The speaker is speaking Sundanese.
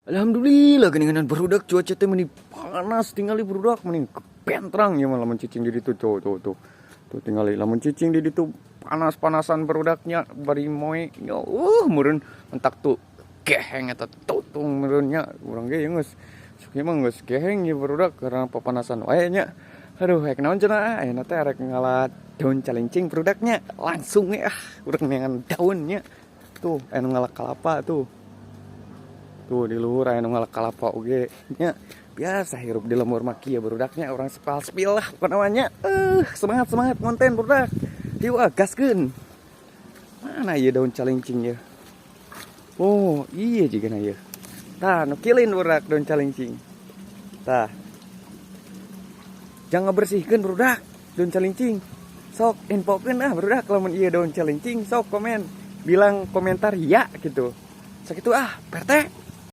Alhamdulillah geuningan barudak, cuaca teh meni panas tinggali barudak, meni kepentrang ya lamun cicing di ditu. Tuh tuh tuh tuh, tinggali lamun cicing di ditu panas-panasan barudaknya, bari moe nya meureun entak tuh geheng eta tutung meureun nya. Urang ge geus sok mah geus geheng ya barudak karena papanasan wae nya. Aduh, rek naon cenah? Ayeuna teh rek ngala daun calincing barudaknya. Langsung ya ah, urang neangan daunnya. Tuh anu ngala kalapa tuh. Tuh di luhur aya nu ngala kalapa oge nya. Biasa hirup di lembur mah kieu barudaknya, urang sepal-sepil lah pokona. Semangat semangat konten barudak. Yuk ah, gaskeun. Mana ieu daun calincing ya? Oh, iya juga na ieu. Tah, nu kilin barudak daun calincing. Tah. Jangan bersihkeun barudak daun calincing. Sok infokeun ah barudak, lamun ieu daun calincing sok komen. Bilang komentar ya gitu. Sakitu ah, Pak RT.